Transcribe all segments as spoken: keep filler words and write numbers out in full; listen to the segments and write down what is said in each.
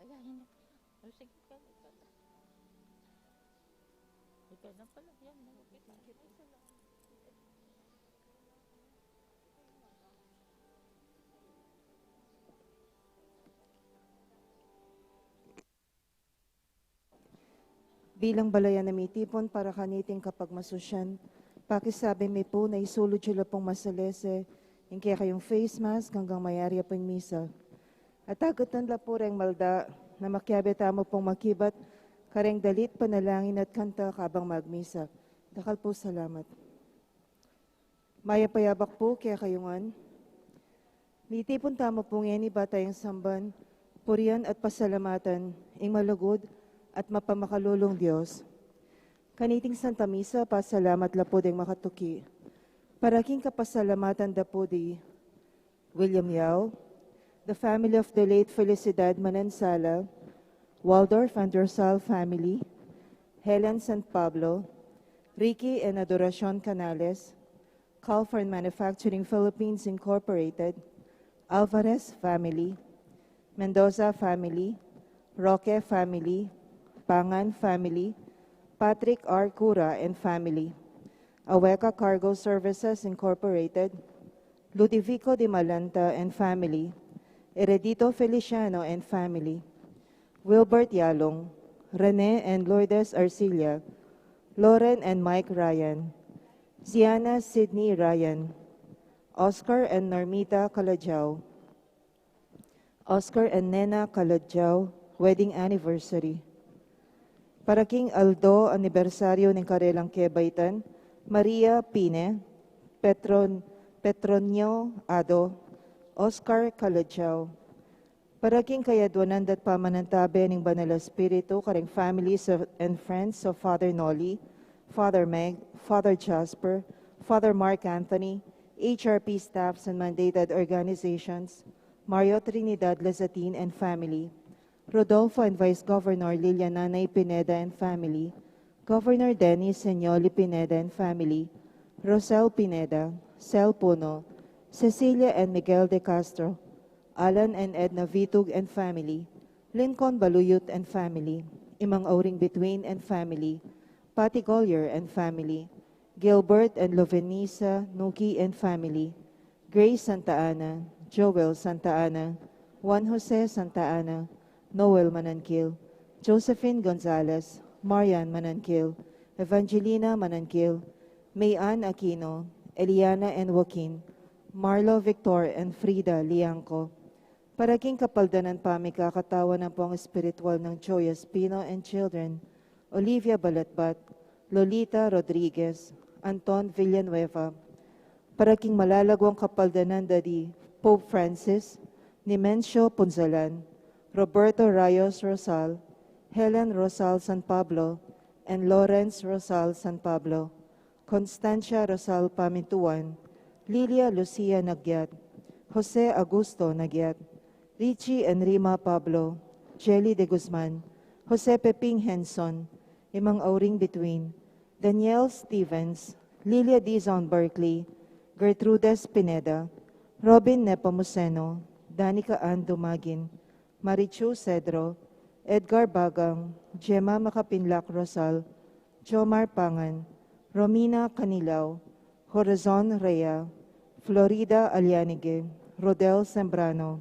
Ayan, yun na pala. O, sige ka, ikaw na. Ikaw na pala. Yan, malapit na. Ay, salamat. Bilang balayan a mitipun para kaniting kapagmasusian, pakisabi mi pu na isulud yu la pung masalese ing kekayung face mask anggang mayari ya pu ing misa. At agatan la pu reng malda na makiabe tamu pung makibat kareng dalit panalangin at kanta kabang magmisa. Dakal pu salamat. Mayap a yabak pu kekayu ngan. Mitipun tamu pu ngeni ba tayang samban, purian at pasalamatan ing malugud at mapamakalulung Dios. Kaniting Santa Misa, pasalamat la pu deng makatuki. Para king kapasalamatan da pu di William Yao, the family of the late Felicidad Manansala, Waldorf and Rosal family, Helen San Pablo, Ricky and Adoracion Canales, Calford Manufacturing Philippines Incorporated, Alvarez family, Mendoza family, Roque family, Pangan family, Patrick R. Cura and family, Aweka Cargo Services Incorporated, Ludovico de Malanta and family, Heredito Feliciano and family, Wilbert Yalong, Rene and Lourdes Arcilla, Lauren and Mike Ryan, Ziana Sydney Ryan, Oscar and Normita Calajao, Oscar and Nena Calajao, wedding anniversary. Para king aldo anibersaryo ning karelang kebaitan, Maria Pine, Petron-, Petronio Ado, Oscar Calajao. Para king kayadwanan dat pamanantabe ning Banal a Espiritu, kareng families of, and friends of Father Noli, Father Meg, Father Jasper, Father Mark Anthony, H R P staffs and mandated organizations, Mario Trinidad Lazatin and family, Rodolfo and Vice Governor Liliana Nay Pineda and family, Governor Dennis Señoli Pineda and family, Rosel Pineda, Sel Puno, Cecilia and Miguel de Castro, Alan and Edna Vitug and family, Lincoln Baluyut and family, Imang Auring Bituin and family, Patty Collier and family, Gilbert and Lovenisa Nuki and family, Grace Santa Ana, Joel Santa Ana, Juan Jose Santa Ana, Noel Mananquil, Josephine Gonzalez, Marian Mananquil, Evangelina Mananquil, May Ann Aquino, Eliana and Joaquin, Marlo Victor and Frida Liangco. Para king kapaldanan pamikakatawan ampong espiritual nang Joy Espino and children, Olivia Balatbat, Lolita Rodriguez, Anton Villanueva. Para king malalaguang kapaldanan da di Pope Francis, Nemencio Punzalan, Roberto Rayos Rosal, Helen Rosal San Pablo, and Lawrence Rosal San Pablo, Constancia Rosal Pamintuan, Lilia Lucia Nagyat, Jose Augusto Nagyat, Richie and Rima Pablo, Jelly de Guzman, Jose Peping Henson, Imang Auring Bituin, Daniel Stevens, Lilia Dizon Berkeley, Gertrudes Pineda, Robin Nepomuceno, Danica Ann Dumagin, Marichu Cedro, Edgar Bagang, Gemma Makapinlak Rosal, Jomar Pangan, Romina Canilao, Corazon Rea, Florida Alianige, Rodel Sembrano.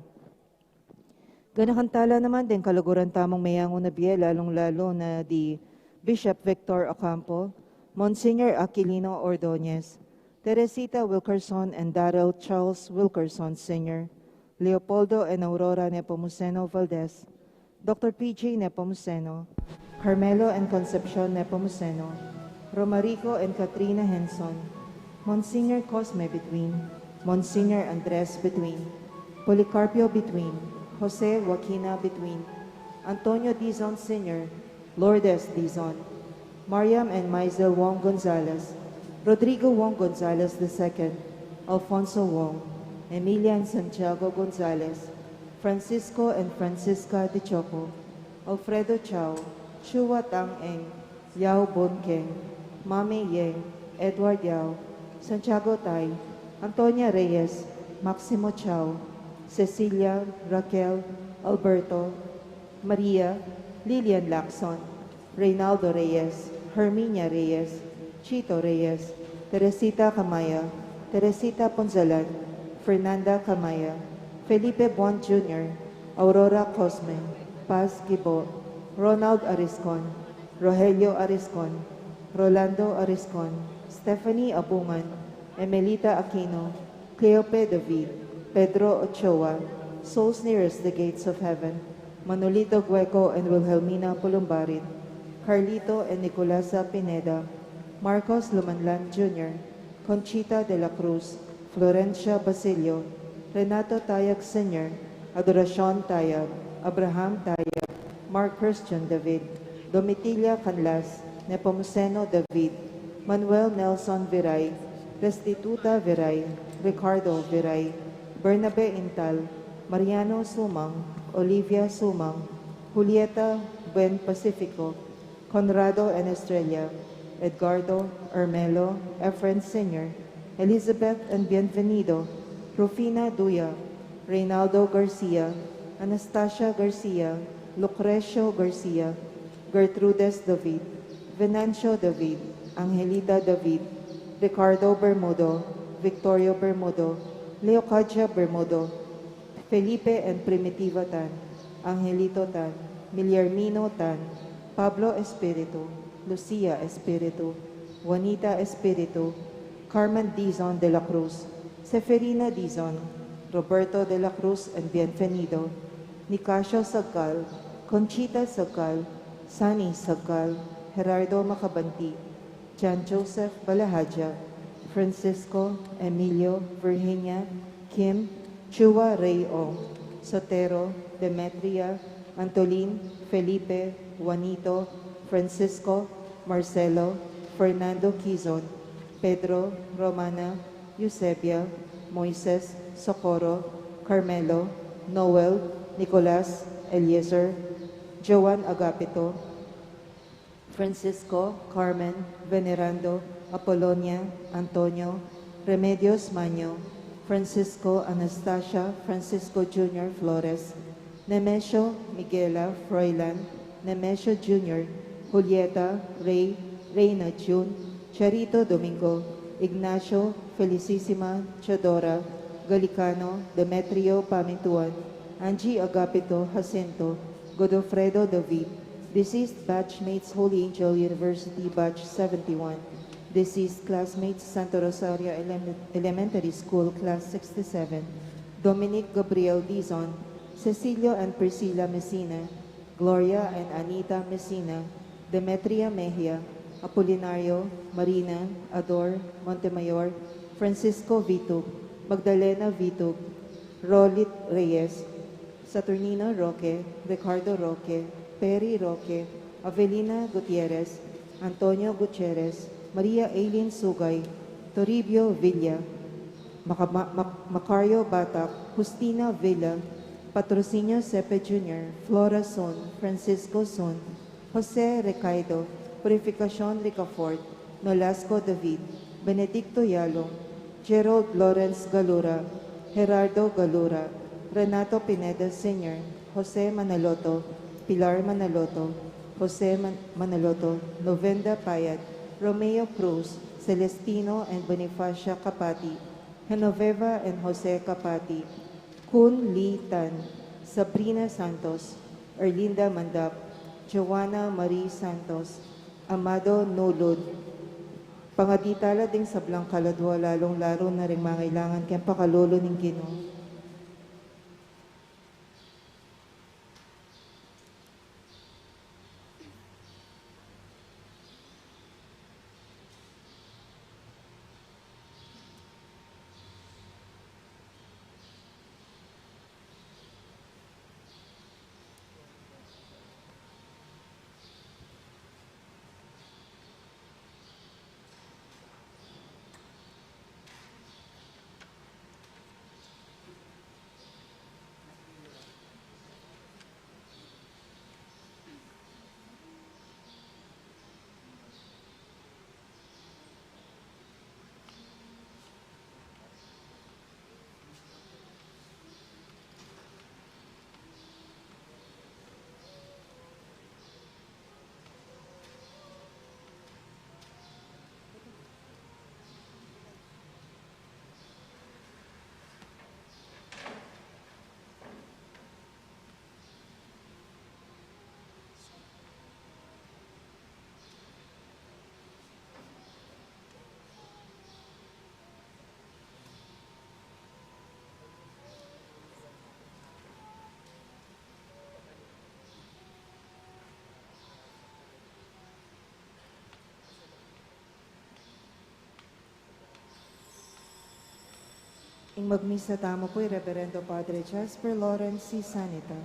Ganakan tala naman deng kaluguran tamung meyangu na bie, lalung-lalu na di Bishop Victor Ocampo, Monsignor Aquilino Ordonez, Teresita Wilkerson and Daryl Charles Wilkerson Senior, Leopoldo and Aurora Nepomuceno Valdez, Doctor P J Nepomuceno, Carmelo and Concepcion Nepomuceno, Romarico and Katrina Henson, Monsignor Cosme Bituin, Monsignor Andres Bituin, Policarpio Bituin, Jose Joaquina Bituin, Antonio Dizon Senior, Lourdes Dizon, Mariam and Maisel Wong Gonzalez, Rodrigo Wong Gonzalez the second, Alfonso Wong, Emilia and Santiago Gonzalez, Francisco and Francisca de Choco, Alfredo Chao, Chua Tang Eng, Yao Bun Keng, Mami Yeng, Edward Yao, Santiago Tai, Antonia Reyes, Maximo Chao, Cecilia, Raquel, Alberto, Maria, Lilian Lacson, Reynaldo Reyes, Herminia Reyes, Chito Reyes, Teresita Camaya, Teresita Punzalan, Fernanda Camaya, Felipe Buan Junior, Aurora Cosme, Paz Gibo, Ronald Ariscon, Rogelio Ariscon, Rolando Ariscon, Stephanie Abungan, Emelita Aquino, Cleope David, Pedro Ochoa, Souls Nearest the Gates of Heaven, Manolito Gueco and Wilhelmina Pulumbarit, Carlito and Nicolasa Pineda, Marcos Lumanlan Junior, Conchita de la Cruz, Florencia Basilio, Renato Tayag Senior, Adoracion Tayag, Abraham Tayag, Mark Christian David, Domitila Canlas, Nepomuceno David, Manuel Nelson Viray, Restituta Viray, Ricardo Viray, Bernabe Intal, Mariano Sumang, Olivia Sumang, Julieta Buen Pacifico, Conrado and Estrella, Edgardo, Ermelo, Efren Senior, Elizabeth and Bienvenido, Rufina Duya, Reynaldo Garcia, Anastasia Garcia, Lucrecio Garcia, Gertrudes David, Venancio David, Angelita David, Ricardo Bermudo, Victorio Bermudo, Leocadia Bermudo, Felipe and Primitiva Tan, Angelito Tan, Miliarmino Tan, Pablo Espiritu, Lucia Espiritu, Juanita Espiritu, Carmen Dizon de la Cruz, Seferina Dizon, Roberto de la Cruz and Bienvenido, Nicasio Sagcal, Conchita Sagcal, Sunny Sagcal, Gerardo Macabanti, John Joseph Balahaja, Francisco, Emilio, Virginia, Kim, Chua Rey Ong, Sotero, Demetria, Antolin, Felipe, Juanito, Francisco, Marcelo, Fernando Quizon, Pedro, Romana, Eusebia, Moises, Socorro, Carmelo, Noel, Nicolas, Eliezer, Joan Agapito, Francisco, Carmen, Venerando, Apolonia, Antonio, Remedios Maño, Francisco, Anastasia, Francisco Junior Flores, Nemesio, Miguela, Froilan, Nemesio Junior, Julieta, Rey, Reina Jun, Charito Domingo, Ignacio, Felicissima, Teodora, Galicano, Demetrio Pamintuan, Angie Agapito Jacinto, Godofredo David, deceased batchmates Holy Angel University Batch seventy-one, deceased classmates Santo Rosario Elem-, Elementary School Class sixty-seven, Dominic Gabriel Dizon, Cecilio and Priscilla Messina, Gloria and Anita Messina, Demetria Mejia, Apolinario, Marina, Ador, Montemayor, Francisco Vitug, Magdalena Vitug, Rolit Reyes, Saturnino Roque, Ricardo Roque, Perry Roque, Avelina Gutierrez, Antonio Gutierrez, Maria Aileen Sugay, Toribio Villa, Maca-, Ma-, Mac-, Macario Batak, Justina Villa, Patrocinio Sepe Junior, Flora Sun, Francisco Sun, Jose Recaido, Purificacion Ricafort, Nolasco David, Benedicto Yalong, Gerald Lawrence Galura, Gerardo Galura, Renato Pineda Senior, Jose Manaloto, Pilar Manaloto, Jose Man-, Manaloto, Novenda Payat, Romeo Cruz, Celestino and Bonifacia Capati, Genoveva and Jose Capati, Kun Lee Tan, Sabrina Santos, Erlinda Mandap, Joanna Marie Santos, Amado Nulud. Pangadi tala ding sablang kaladwa, lalung-lalu na ring mangailangan keng pakalulu ning Ginu. Magmisa tamu pu i Reverendo Padre Jasper Lawrence C. Sanita.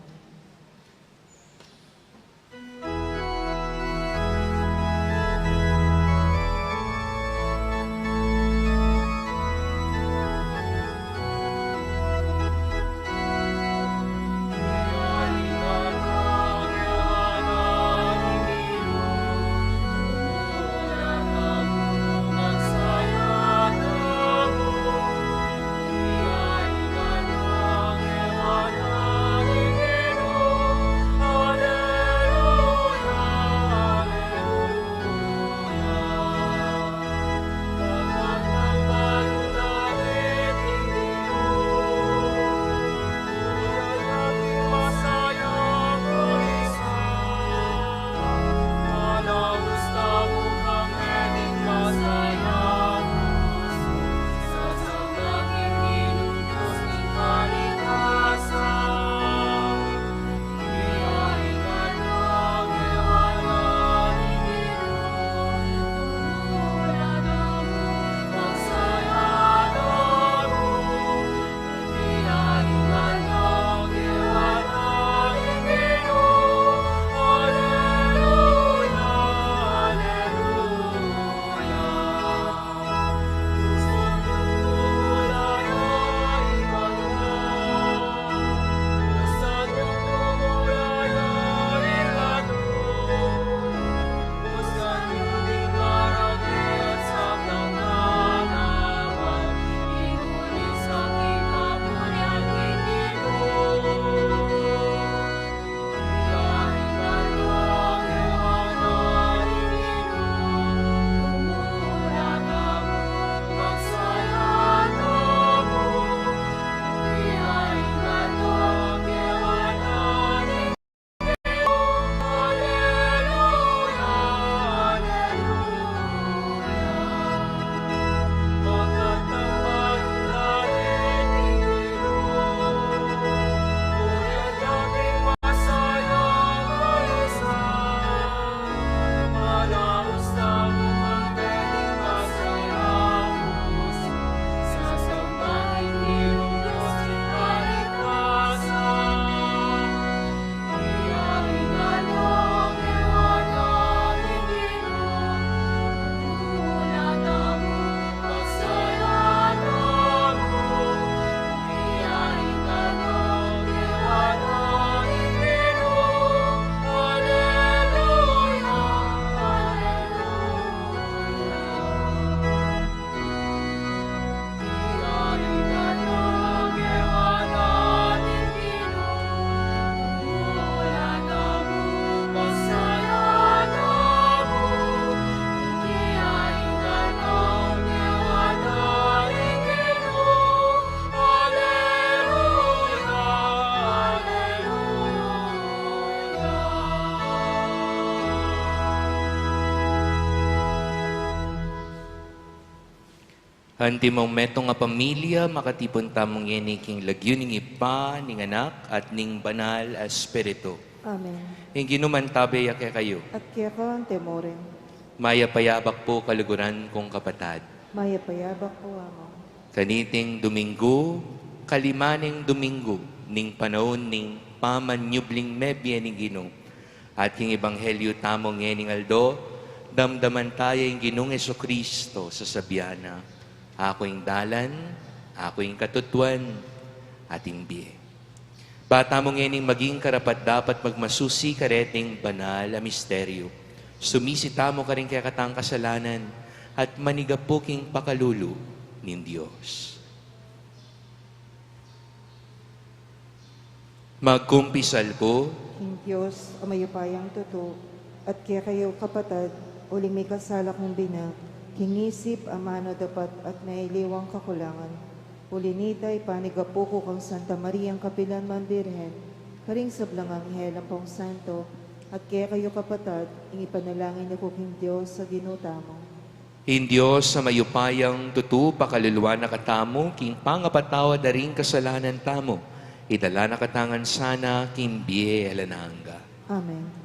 Antimo metung a pamilya, makatipun tamu ngeni king lagyu ning Ibpa, ning Anak, at ning Banal a Espiritu. Amen. Ing Ginu mantabe ya kekayu. At keka mu rin. Mayap a yabak pu, kaluguran kung kapatad. Mayap a yabak pu, Among. Kaniting Duminggu, kalima ning Duminggu ning panaun ning pamanyubling mebie ning Ginu. At king Ebanghelyo tamu ngening aldo, damdaman taya ing Ginung Jesucristo, sasabian na, "Aku ing dalan, aku ing katutuan, at ing bie." Ba tamu ngening maging karapat-dapat magmasusi kareting banal a misteryo, sumisi tamu karing kekatang kasalanan at manigapu king pakalulu ning Dios. Magkumpisal ku king Dios a mayupayang tutu, at kekayu kapatad, uling mikasala kung bina, king isip, amanu, dapat at mayaliwang kakulangan. Uli nita, ipanigapu ku kang Santa Mariang kapilanman Birhen, karing sablang anghel ampong santo, at kekayu kapatad, ing ipanalangin yu ku king Dios a Ginu tamu. Ing Dios a mayupayang tutu pakaluluan na katamu king pangapatawad da ring kasalanan tamu, idala na katamu ngan sana king bie alang angga. Amen.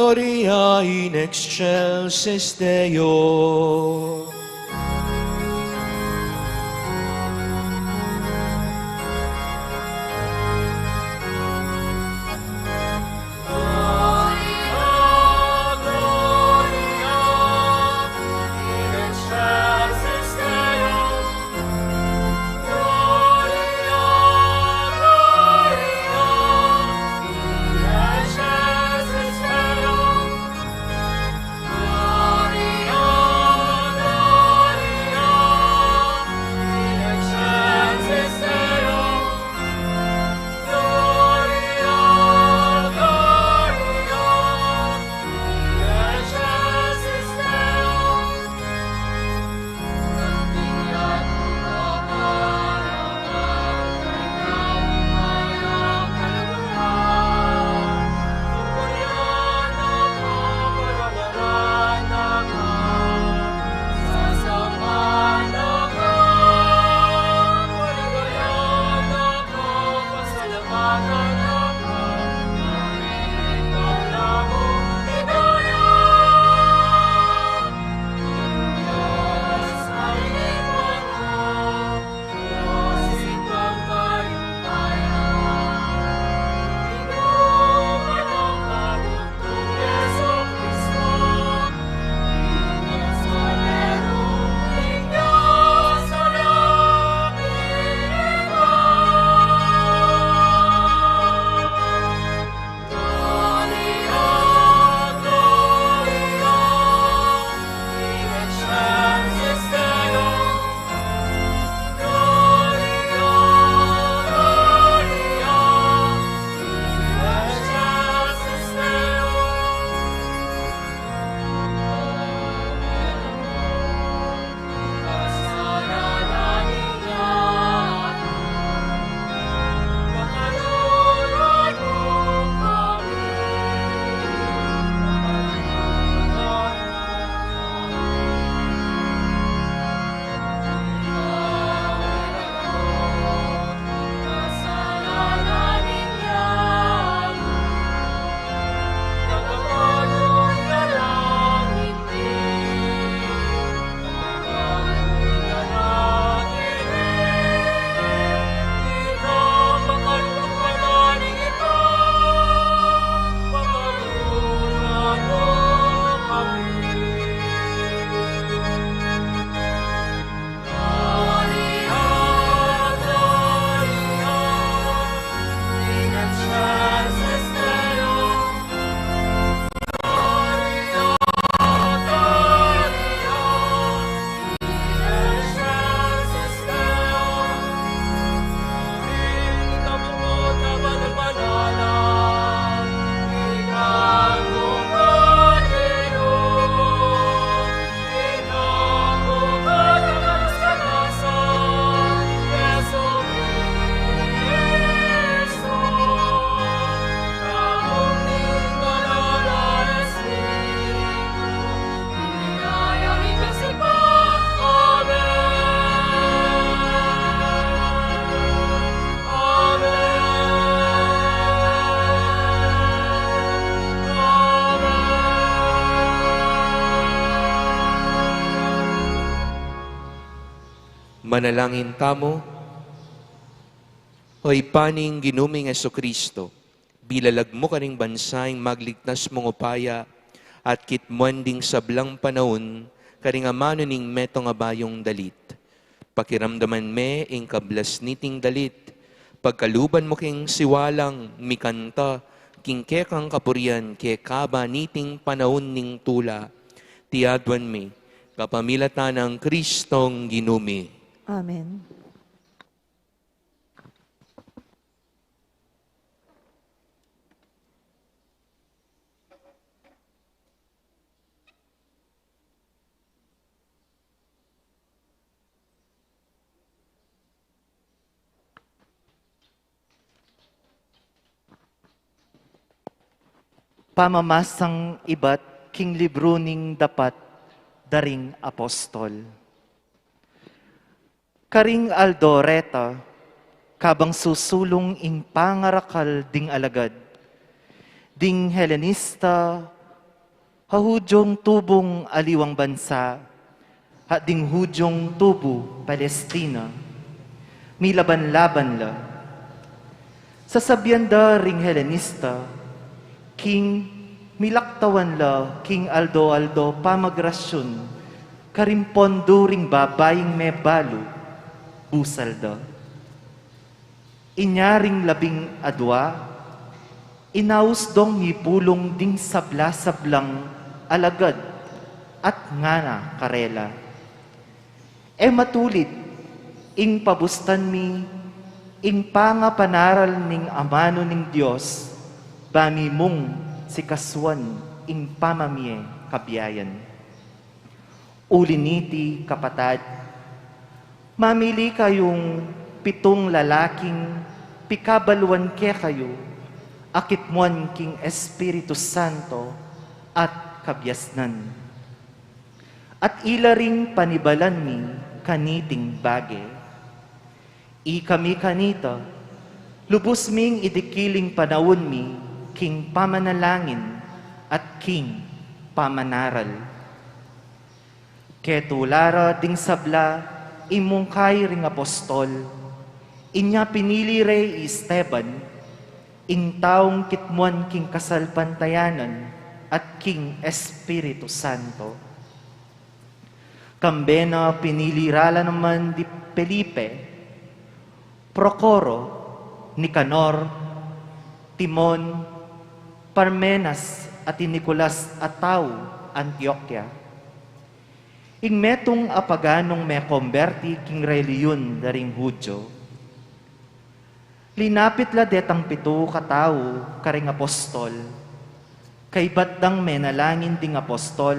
Gloria in excelsis Deo. Manalangin tamu. O Ibpa ning Ginu ming Jesucristo, bilalag mu karing bansa ing magligtas mung upaya, at kitmuan ding sablang panaun karing amanu ning metung a bayung dalit. Pakiramdaman me ing kablas niting dalit, pagkaluban mu king siwalang mikanta king kekang kapurian kekaba niting panaun ning tula. Iti aduan mi kapamilatan nang Kristong Ginu mi. Amen. Pamamasang ibat king libru ning dapat da ring apostol. Karing aldo reta, kabang susulung ing pangarakal ding alagad, ding Helenista Ha Hudyong tubung aliwang bansa, ha ding Hudyong tubu Palestina, milaban-laban la. Sasabian da ring Helenista, king milaktawan la king aldo-aldo pamagrasyun, karing pondu ring babaing mebalu, busal da. Inya ring labing adua, inaus dong mipulung ding sabla-sablang alagad at ngana karela, "E matulid, ing pabustan mi ing pangapanaral ning amanu ning Dios, ba mi mung sikasuan ing pamamie kabiayan." Uli niti, kapatad, mamili kayung pitung lalaking pikabaluan kekayu, a kitmuan king Espiritu Santo at kabiasnan. At ila ring panibalan mi kaniting bage. Ikami kanita, lubus ming idikil ing panaun mi king pamanalangin at king pamanaral. Ketula ra ding sabla, imungkay ring apostol, inya pinili re i Esteban, ing taung kitmuan king kasalpantayanan at king Espiritu Santo. Kambe na pinili ra la naman di Felipe, Procoro, Nicanor, Timon, Parmenas, at i Nicolas a tau Antioquia. Ing metung a paganung mekomberti king reliyun da ring Hudyo. Linapit la detang pitu katau karing apostol, kaybat dang menalangin ding apostol,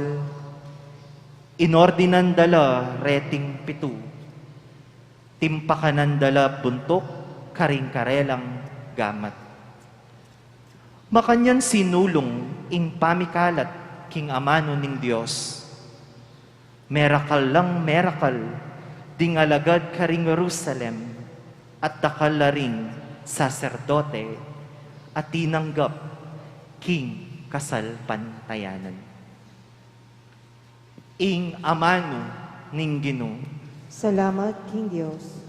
inordinan da la reting pitu, timpakanan da la buntuk karing karelang gamat. Makanyan sinulung ing pamikalat king amanu ning Dios. Merakal lang merakal ding alagad karing Jerusalem, at dakal la ring saserdote a tinanggap king kasalpantayanan. Ing amanu ning Ginu. Salamat king Dios.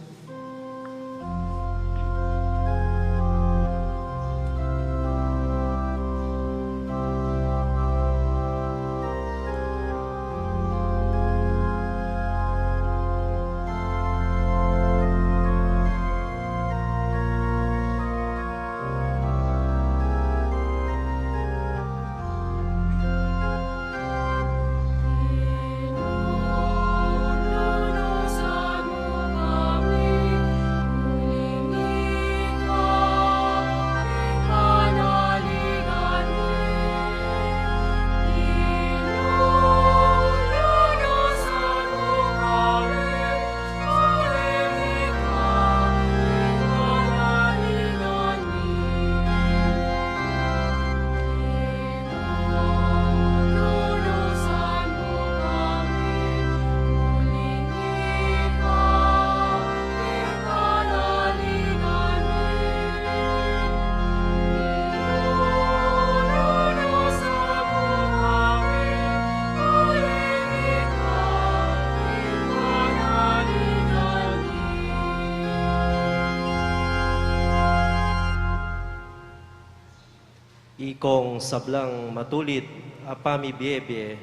Ikong sablang matulid a pamibiebie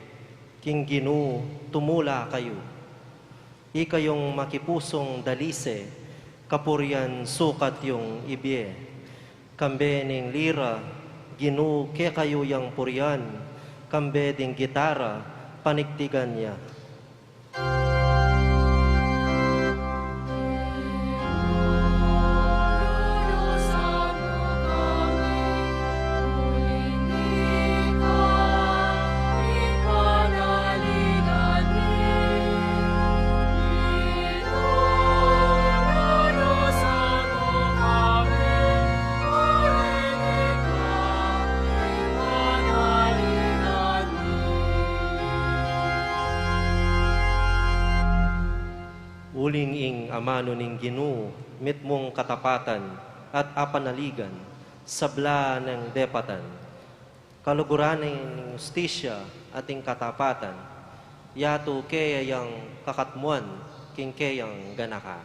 king Ginu, tumula kayu. Ikayung makipusung dalise, kapurian sukat yung ibie. Kambe ning lira, Ginu kekayu yang purian, kambe ding gitara, panigtigan ya. Uling ing amanu ning Ginu, mitmung katapatan at apanaligan, sabla neng depatan. kaluguran ning hustisya at ing katapatan, yatu keya yang kakatmuan king keyang ganaka.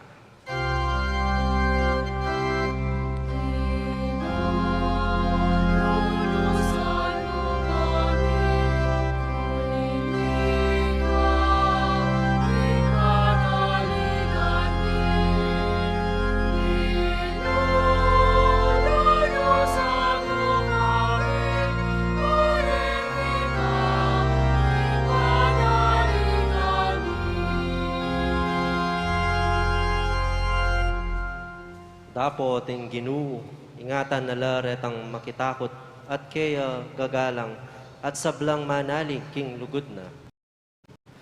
Dapot ing Ginu, ingatan na la retang makitakut at keya gagalang at sablang manalig king lugud na.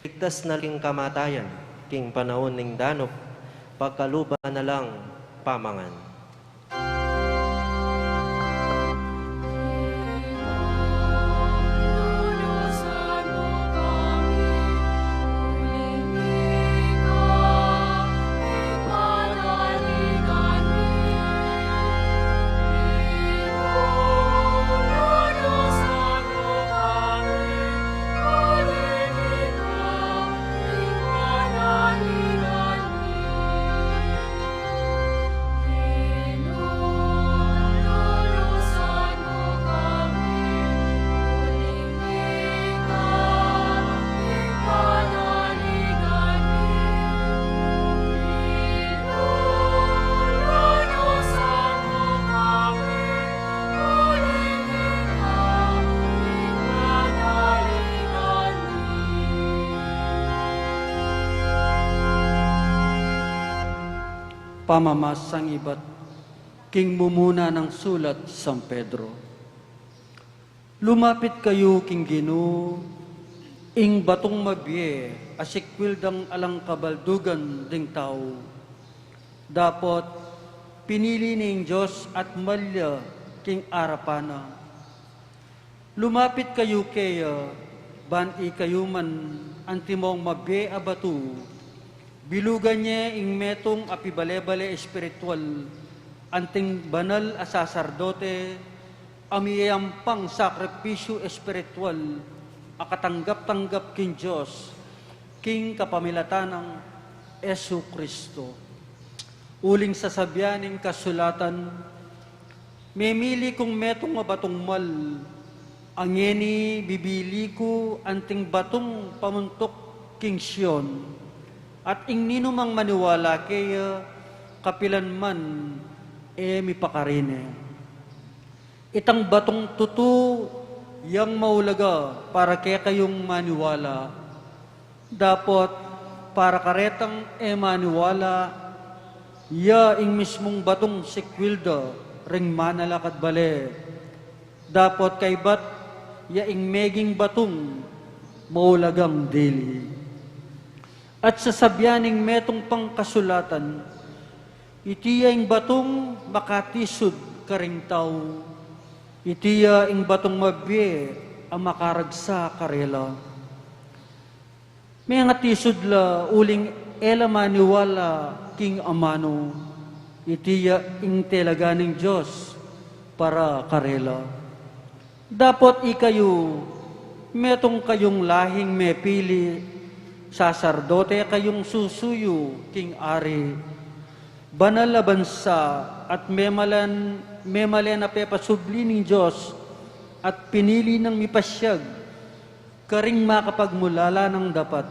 Ligtas na king kamatayan, king panaun ning danup, pagkaluban na lang pamangan. Pamamasang ibat king mumuna nang sulat San Pedro. Lumapit kayu king Ginu, ing batung mabie a sikwil dang alang kabaldugan ding tau. Dapot pinili ne ing Dios at malya king arapan na. Lumapit kayu keya, ban ikayu man antimong mabie a batu, bilugan ye ing metung a pibale-bale espiritual, anting banal a saserdote, a miyayampang sakripisyu espiritual a katanggap-tanggap king Dios, king kapamilatan nang Jesu Cristo. Uling sasabian ning kasulatan, "Memili kung metung a batung mal, a ngeni bibili ku anting batung pamuntuk king Sion, at ing ninumang maniwala keya kapilan man e mipakarine." Itang batung tutu yang maulaga para kekayung maniwala. Dapot para karetang e maniwala, ya ing mismung batung sikwil da ring manalakad bale. Dapot kaybat ya ing meging batung maulagang dili. At sasabian ning metung pang kasulatan, "Iti ya ing batung makatisud karing tau, iti ya ing batung mabie a makaragsa karela." Mengatisud la uling e la maniwala king amanu, iti ya ing talaga ning Dios para karela. Dapot ikayu, metung kayung lahing mepili, saserdote kayung susuyu king ari, banal a bansa, at memalen, memalen a pepasubli ning Dios, at pinili nang mipasyag karing makapagmulala nang dapat.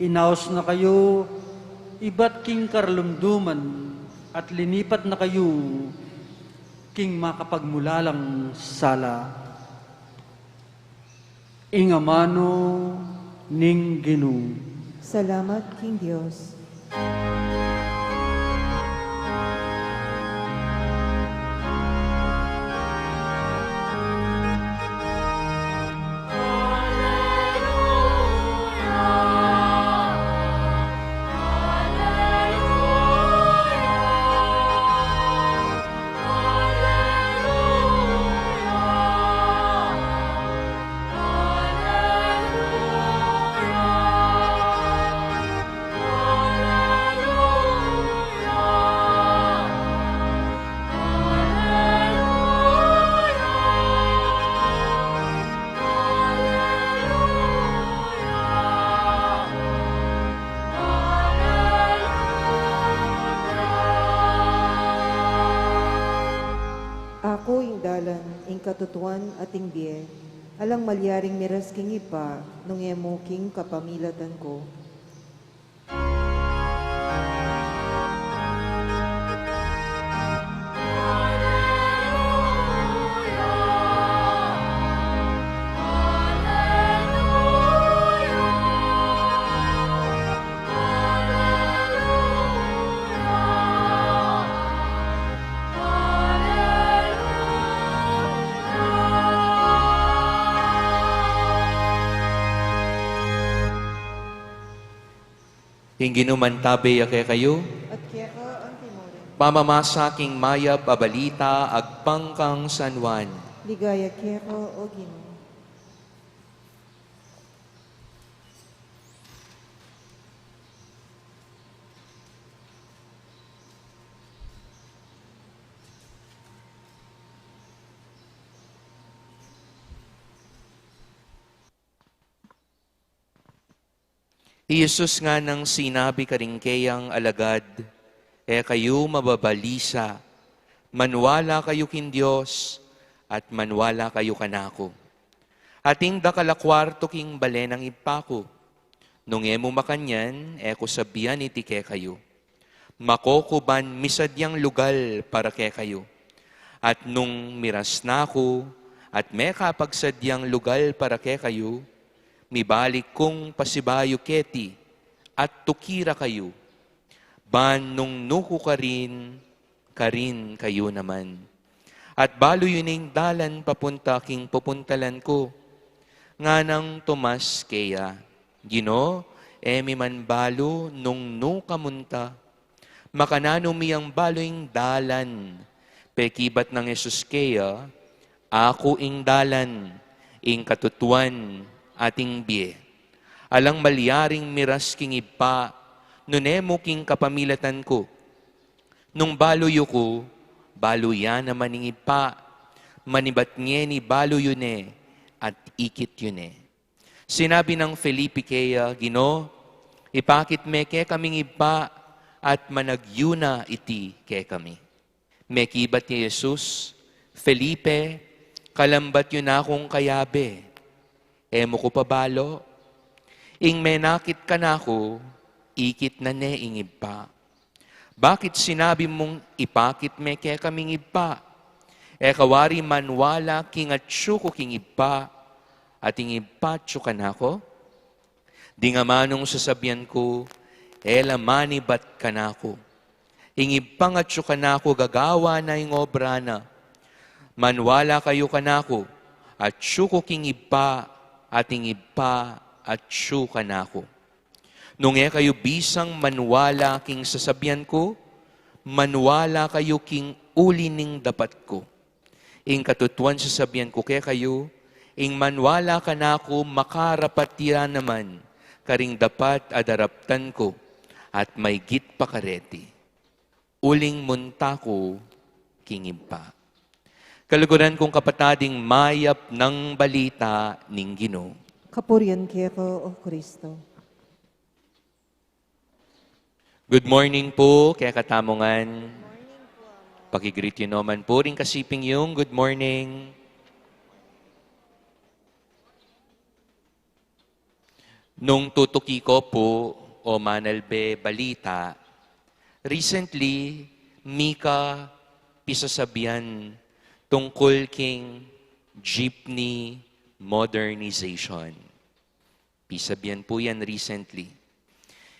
Inaus na kayu ibat king karlumduman, at linipat na kayu king makapagmulalang sala. Ing amanu ning Ginu. Salamat king Dios. tutuan ating bie. Alang malyaring miras king Ibpa, nung e mu king kapamilatan ku. Ing Ginu mantabe ya kekayu. At keka antimurin. Pamamasa king mayap a balita agpang kang San Juan. Ligaya keka, O Ginu. I Jesus nganang sinabi karing keyang alagad, "E kayu mababalisa, manwala kayu king Dios, at manwala kayu kanaku. Ating dakal a kuartu king bale nang Ibpa ku. Nung e mu makanyan, e ku sabian iti kekayu. Makukuban misadyang lugal para kekayu. At nung miras na ku, at mekapagsadyang lugal para kekayu, mibalik kung pasibayu keti, at tuki ra kayu. Ban nung nu ku karin, karin kayu naman. At balu yu ne ing dalan papunta king pupuntalan ku." Nganang Tomas keya, "Ginu, e mi man balu nung nu ka munta. Makananu mi yang balu ing dalan?" Pekibat nang Jesus keya, "Aku ing dalan, ing katutuan, at ing bie. Alang malyaring miras king Ibpa, nune mu king kapamilatan ku. Nung balu yu ku, balu ya naman ing Ibpa. Manibat ngeni balu yu ne, at ikit yu ne." Sinabi nang Felipe keya, "Ginu, ipakit me kekaming Ibpa, at managyu na iti kekami." Mekibat i Jesus, "Felipe, kalambat yu na kung kayabe, e mu ku pa balu? Ing menakit kanaku, ikit na ne ing Ibpa. Bakit sinabi mung ipakit me kekaming Ibpa? E ka wari manwala king atyu ku king Ibpa, at ing Ibpa atyu kanaku? Ding amanung sasabian ku, e la manibat kanaku. Ing Ibpang atyu kanaku gagawa na ing obra na. Manwala kayu kanaku, atyu ku king Ibpa, at ing Ibpa atyu kanaku. Nung e kayu bisang manwala king sasabian ku, manwala kayu king uli ning dapat ku. Ing katutuan sasabian ku kekayu, ing manwala kanaku makarapat ya naman karing dapat a daraptan ku, at maygit pa kareti, uling munta ku king Ibpa." Kaluguran kung kapatad, ing mayap nang balita ning Ginu. Kapurian keka, O Kristo. Good morning pu kekatamu ngan. Paki-greet yu no man pu ring kasiping yung good morning. Nung tutuki ku pu o manalbe balita, recently, mika pisasabian tungkul king jeepney modernization. Pisabian pu yan recently.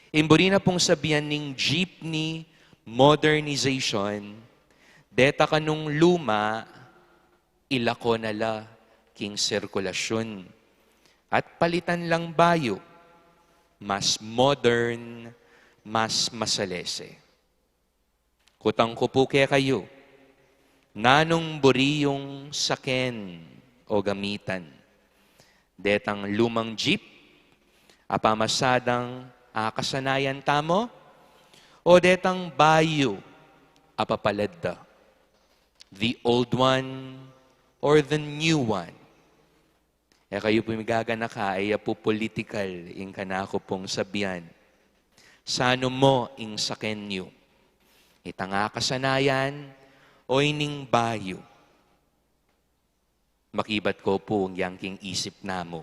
Ing buri na pung sabian ning jeepney modernization, deta kanung luma, ilako na la king sirkulasyun. At palitan lang bayu, mas modern, mas masalese. Kutang ku pu kekayu, nanung buri yung saken o gamitan? Detang lumang jeep a pamasadang akasanayan tamu, o detang bayu a papalad da? The old one or the new one? E kayu pu migaganaka, e ya pu politikal ing kanaku pung sabian. Sanu mu ing saken yu? Itang akasanayan o ining bayu? Makibat ko pu yang king isip namu.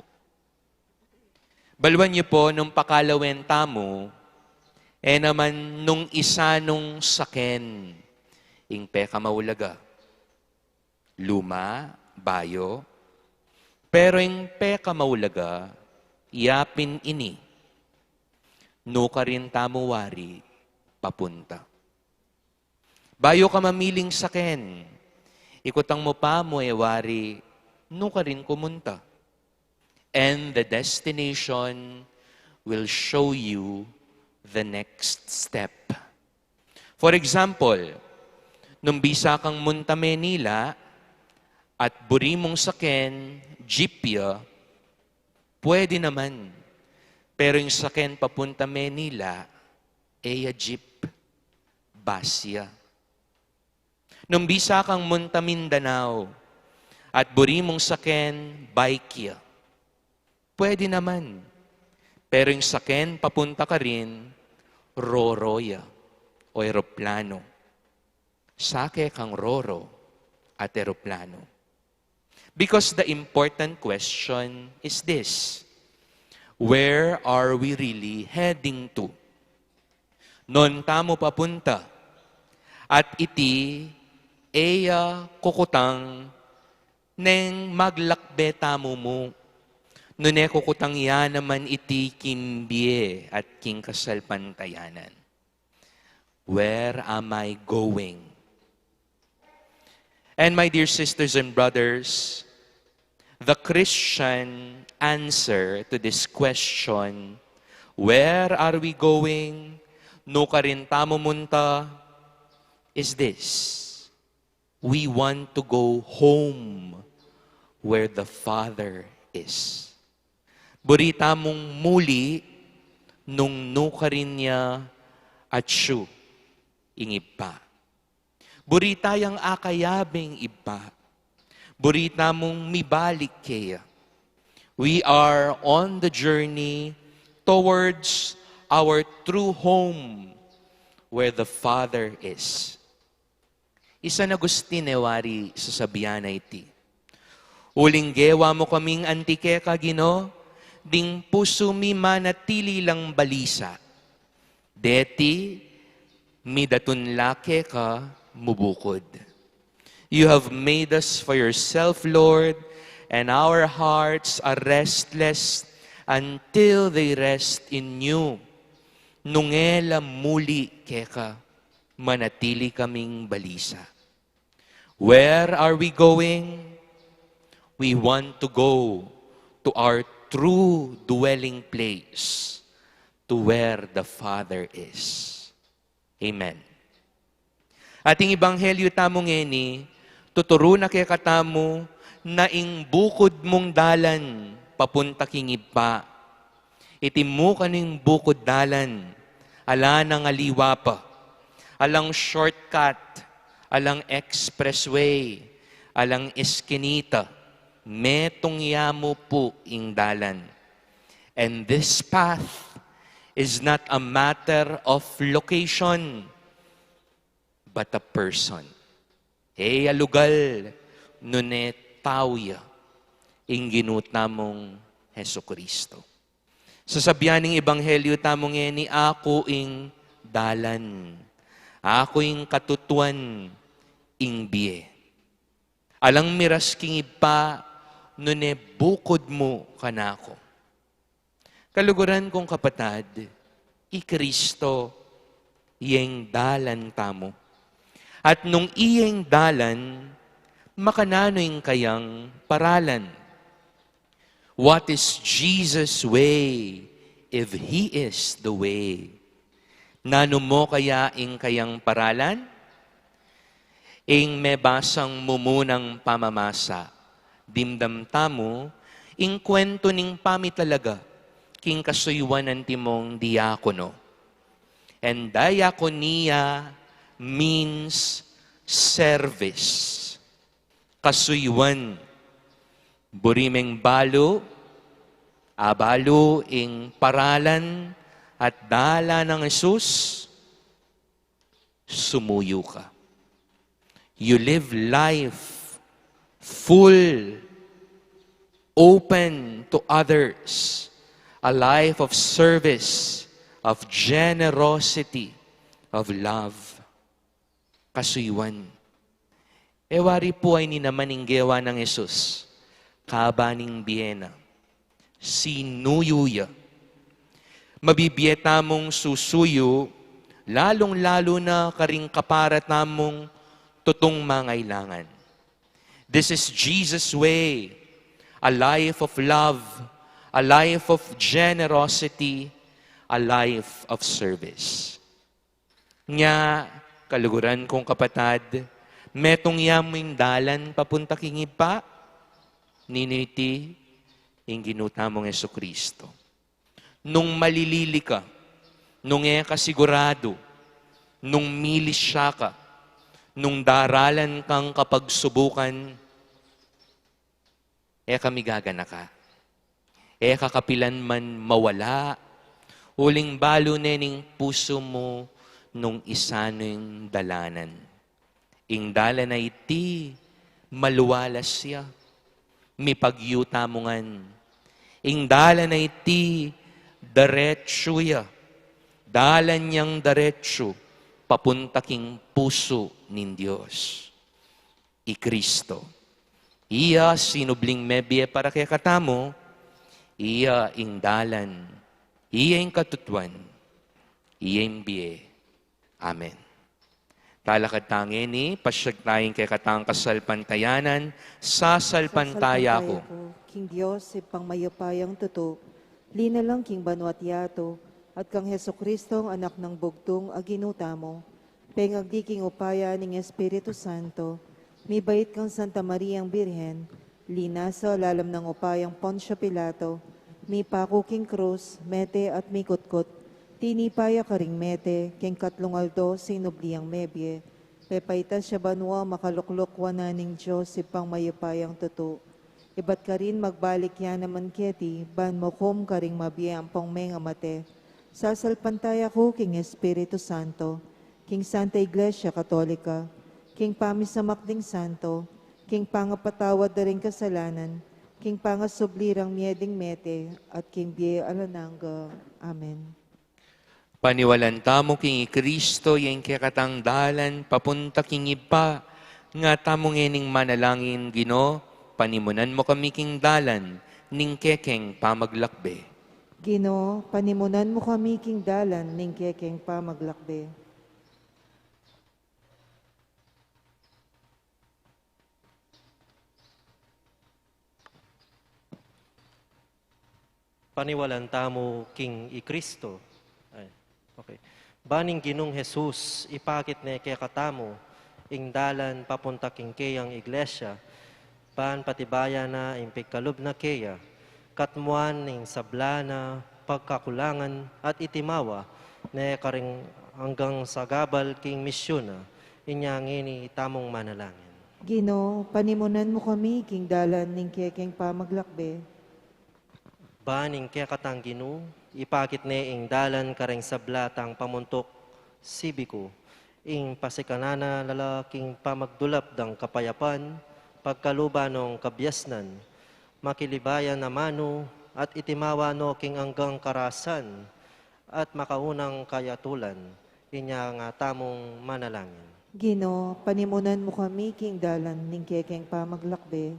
Baluan yu pu, nung pakalawen tamu, e naman nung isanung saken ing pekamaulaga. Luma, bayu, pero ing pekamaulaga, yapin ini, nukarin tamu wari papunta. Bayu ka mamiling saken, ikutang mu pa mu e wari nukarin kumunta. And the destination will show you the next step. For example, nung bisa kang munta Manila at buri mung saken jeep ya, pwede naman. Pero ing saken papunta Manila, e ya jeep, bus ya. Nung bisa kang munta Mindanao at buri mung saken bike ya, pwede naman. Pero ing saken papunta karin, roro ya o eroplano. Sake kang roro at eroplano. Because the important question is this: where are we really heading to? Nanu tamu papunta? At iti e ya kukutang neng maglakbe tamu mu, nune kukutang ya naman iti king bie at king kasalpantayanan. Where am I going? And my dear sisters and brothers, the Christian answer to this question, "Where are we going?" Nukarin tamu munta, is this: we want to go home where the Father is. Buri tamung muli nung nukarin ya atyu ing Ibpa. Buri tayang akayabe ing Ibpa. Buri tamung mibalik keya. We are on the journey towards our true home where the Father is. I San Agustin e wari sasabian na iti: "Uling gewa mu kaming anti keka, Ginu, ding pusu mi manatili lang balisa. Deti midatun la keka mu bukud." You have made us for yourself, Lord, and our hearts are restless until they rest in you. Nung e la muli keka, manatili kaming balisa. Where are we going? We want to go to our true dwelling place, to where the Father is. Amen. Ating ebanghelyo tamu ngeni, tuturu na kekatamu na ing bukud mung dalan papunta king Ibpa. Iti mu kanu ing bukud dalan, ala nang aliwa pa, alang shortcut, alang expressway, alang eskinita, metung ya mu pu ing dalan. And this path is not a matter of location, but a person. E ya lugal, nune tau ya, ing Ginu tamung Jesucristo. Sasabian ning ebanghelyo tamu ngeni, "Aku ing dalan, aku ing katutuan, ing bie. Alang miras king Ibpa, nune bukud mu kanaku." Kaluguran kung kapatad, i Kristo, iya ing dalan tamu. At nung iya ing dalan, makananu ing kayang paralan? What is Jesus' way if he is the way? Nanu mu kaya ing kayang paralan? Ing mebasang mumunang pamamasa, dimdam tamu ing kuwentu ning pamitalaga king kasuyuan antimong diakono. And diaconia means service. Kasuyuan. Buri meng balu, abalu ing paralan at dalan nang Jesus, sumuyu ka. You live life full open to others, a life of service, of generosity, of love. Kasuyuan. E wari pu ini naman ing gewa nang Jesus, kaban ning bie na, sinuyu ya. Mabibie tamung susuyu, lalung-lalu na karing kapara tamung tutung mangailangan. This is Jesus' way, a life of love, a life of generosity, a life of service. Nya, kaluguran kung kapatad, metung ya mu ing dalan papunta king Ibpa, ninu iti? Ing Ginu tamung Jesucristo. Nung malilili ka, nung e ka siguradu, nung milisya ka, nung daralan kang kapagsubukan, e ka migaganaka. E ka kapilan man mawala, uling balu ne ning pusu mu nung isanu ing dalanan. Ing dalan a iti, maluwalas ya, mipagyu tamu ngan. Ing dalan a iti, deretsu ya, dalan yang deretsu, papunta king pusu ning Dios. I Cristo. Iya sinubling mebie para kekatamu, iya ing dalan, iya ing katutuan, iya ing bie. Amen. Talakad ta ngeni, pasiag taya king kekatang kasalpantayanan, sasalpantaya ku. Sasalpantaya ku king Dios, Ibpang mayupayang tutu, linalang king banua't yatu, at kang Jesucristong Anak nang bugtung a Ginu tamu, pengagli king upaya ning Espiritu Santo, mibait kang Santa Mariang Birhen, linasa lalam nang upayang Poncio Pilato, mipaku king krus, mete at mikutkut, tinipa ya karing mete, king katlung aldo sinubli yang mebie, pepaitas ya banua, makalukluk wanan ning Dios Ibpang mayupayang tutu. Ibat karin magbalik ya naman keti, ban mukum karing mabie ampong mengamate. Sasalpantaya ku king Espiritu Santo, king Santa Iglesia Katolika, king pamisamak ding santo, king pangapatawad da ring kasalanan, king pangasubli rang mie ding mete, at king bie alang angga. Amen. Paniwalan tamu king i Cristo, iya ing kekatang dalan papunta king Ibpa, nga tamu ngening manalangin, Ginu, panimunan mu kami king dalan ning kekeng pamaglakbe. Ginu, panimunan mu kami king dalan ning kekeng pamaglakbe. Paniwalan tamu king i Cristo. Ay, okay. Ban ing Ginung Jesus, ipakit ne kekatamu ing dalan papunta king keyang iglesia, ban patibayan na ing pigkalub na keya, katmuan ning sabla na pagkakulangan at itimawa ne karing anggang sagabal king misyun na. Inya ngeni tamung manalangin. Ginu, panimunan mu kami king dalan ning kekeng pamaglakbe. Ban ing kekatang Ginu, ipakit ne ing dalan karing sabla tang pamuntuk sibiku, ing pasikanan na la king pamagdulap dang kapayapan, pagkaluban nong kabiasnan, makilibayan na manu, at itimawa no king anggang karasan, at makaunang kayatulan. Inya nga tamung manalangin. Ginu, panimunan mu kami king dalan ning kekeng pamaglakbe.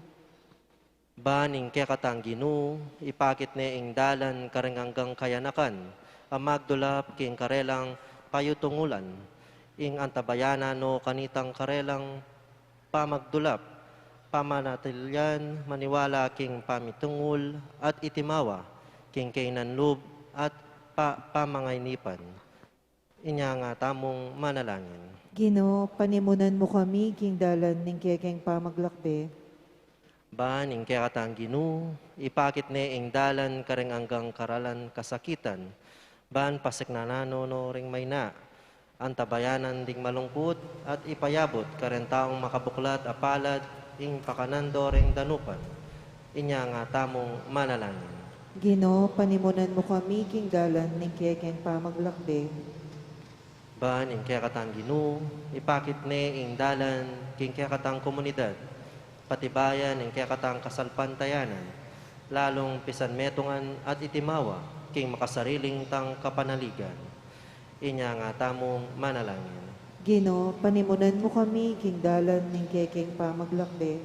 Ban ing kekatang Ginu, ipakit ne ing dalan karing anggang kayanakan, a magdulap king karelang payutungulan, ing antabayanan no kanitang karelang pamagdulap, pamanatilian, maniwala king pamitungul, at itimawa king kainan lub at pa-, pamangainipan. Inya nga tamung manalangin. Ginu, panimunan mu kami king dalan ning kekeng pamaglakbe. Ban ing kekatang Ginu, ipakit ne ing dalan karing anggang karalan kasakitan, ban pasiknanan no ring maina, antabayanan ding malungkut, at ipayabut karing taung makabuklat a palad ing pakanan do ring danupan. Inya nga tamung manalangin. Ginu, panimunan mu kami king dalan ning kekeng pamaglakbe. Ban ing kekatang Ginu, ipakit ne ing dalan king kekatang komunidad, patibayan ing kekatang kasalpantayanan, Lalung pisanmetungan at itimawa king makasariling tang kapanaligan. Inya nga tamung manalangin. Ginu, panimunan mu kami king dalan ning kekeng pamaglakbe.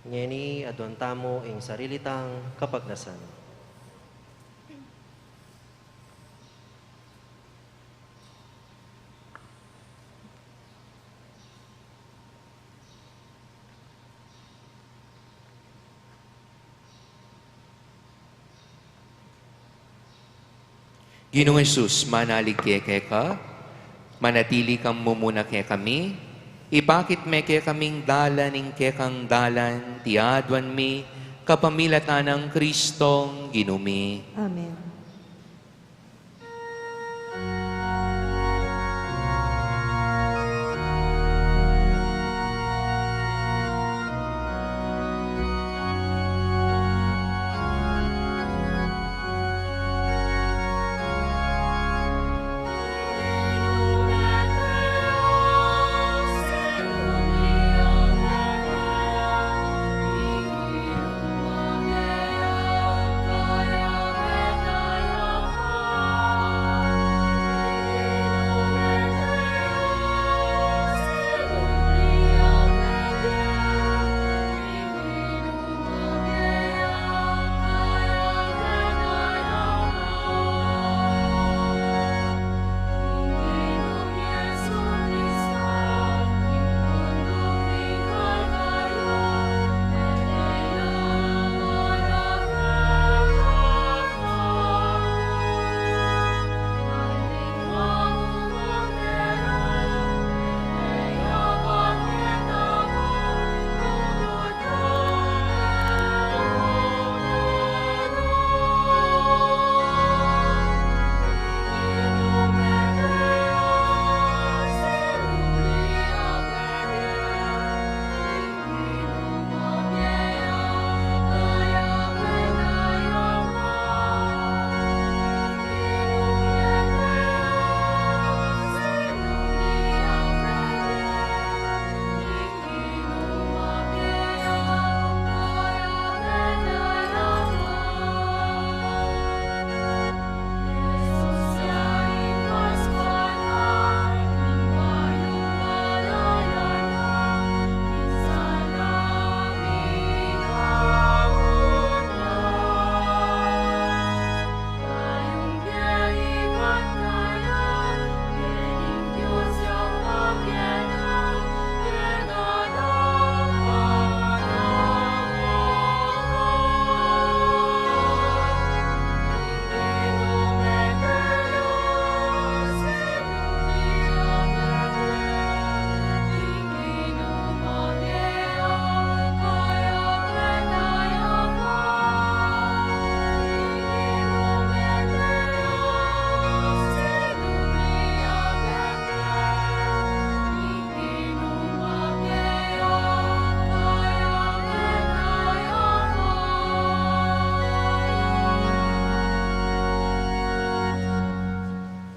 Ngeni aduan tamu ing sarili tang kapagnasan. Ginung Jesus, manalig kami keka, manatili kang mumuna kekami, ipakit me kekaming dalan ing kekang dalan, iti aduan mi kapamilatan nang Kristong Ginu mi. Amen.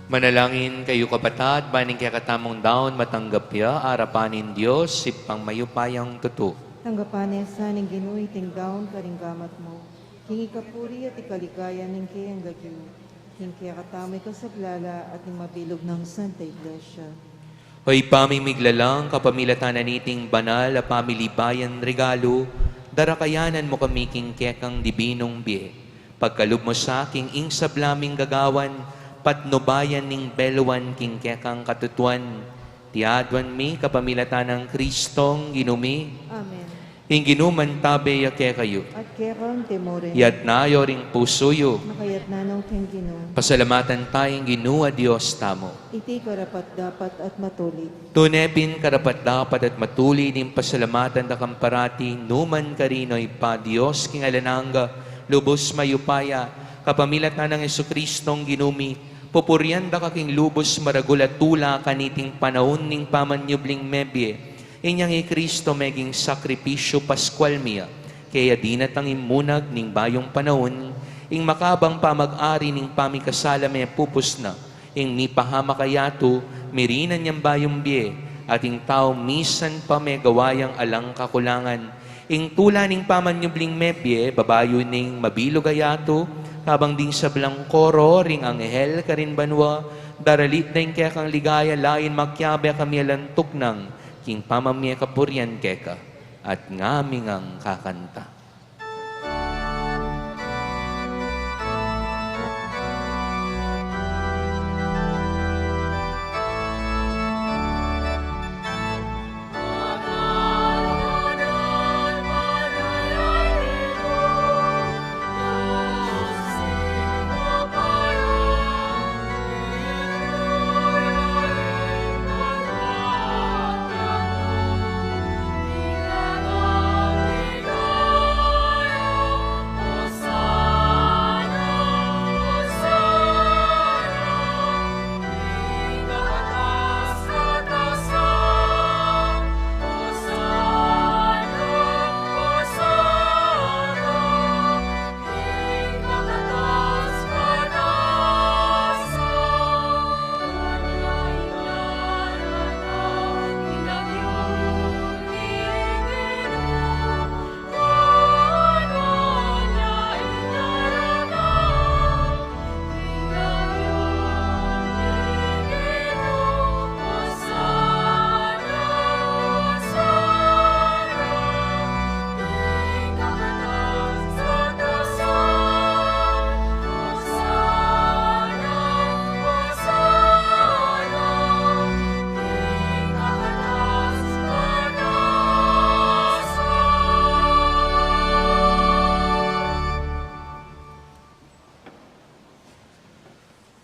Manalangin kayu, kapatad, ban ing kekatamung daun matanggap ya arapan ning Dios, Ibpang mayupayang tutu. Tanggapan na sa ning Ginu iting daun karing gamat mu, king ikapuri at ikaligaya ning keyang lagyu, king kekatamung ikasaplala at ning mabilug nang Santa Iglesia. O Ibpa ming miglalang, kapamilatan na niting banal a pamilibayan regalu, darakayanan mu kami king kekang dibinung bie. Pagkalub mu sa king ing sabla ming gagawan, patnubayan ning beluan king kekang katutuan. Iti aduan mi kapamilatan nang Kristong Ginu mi. Amen. Ing Ginu mantabe ya kekayu. At keka mu rin. Iyatas yu ring pusu yu. Makayatas no king Ginu. Pasalamatan taya ing Ginu a Dios tamu. Iti karapat-dapat at matulid. Tune pin karapat-dapat at matulid ing pasalamatan da kang parati, nukarin man, O Ibpa, Dios king alang angga, lubus mayupaya, kapamilatan nang Jesucristong Ginu mi, pupurian da ka king lubus maragul a tula kaniting panaun ning pamanyubling mebie. Inyang i Cristo meging sakripisyu paskual mi ya, kaya dinatang ing munag ning bayung panaun, ing makabang pamag-ari ning pamikasala mepupus na, ing mipahamak a yatu, mirinan yang bayung bie, at ing tau misan pa megawa yang alang kakulangan, Ing tula ning pamanyubling mebie, babayu ning mabilug a yatu, kabang ding sablang koro ring anghel karin banua, daralit da ing kekang ligaya, lain makiabe kami alang tuknang king pamamie kapurian keka, at ngami ngang kakanta.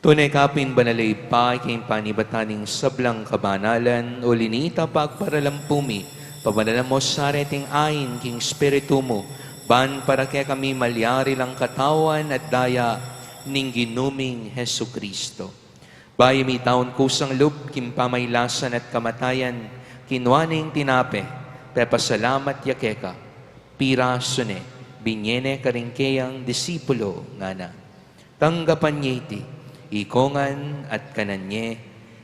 Tune ka pin banal a Ibpa, king panibatan ning sablang kabanalan, uli na nita pagparalampu mi, pabanalan mu sa reting ain king Espiritu mu, ban para kekami malyari lang katawan at daya ning Ginu ming Jesucristo. Bayu mi taun kusang lub king pamailasan at kamatayan, kinua ne ing tinape, pepasalamat ya keka, pirasu ne, binye ne karing keyang disipulo, ngana: Tanggapan ye iti, ikongan at kanan ye,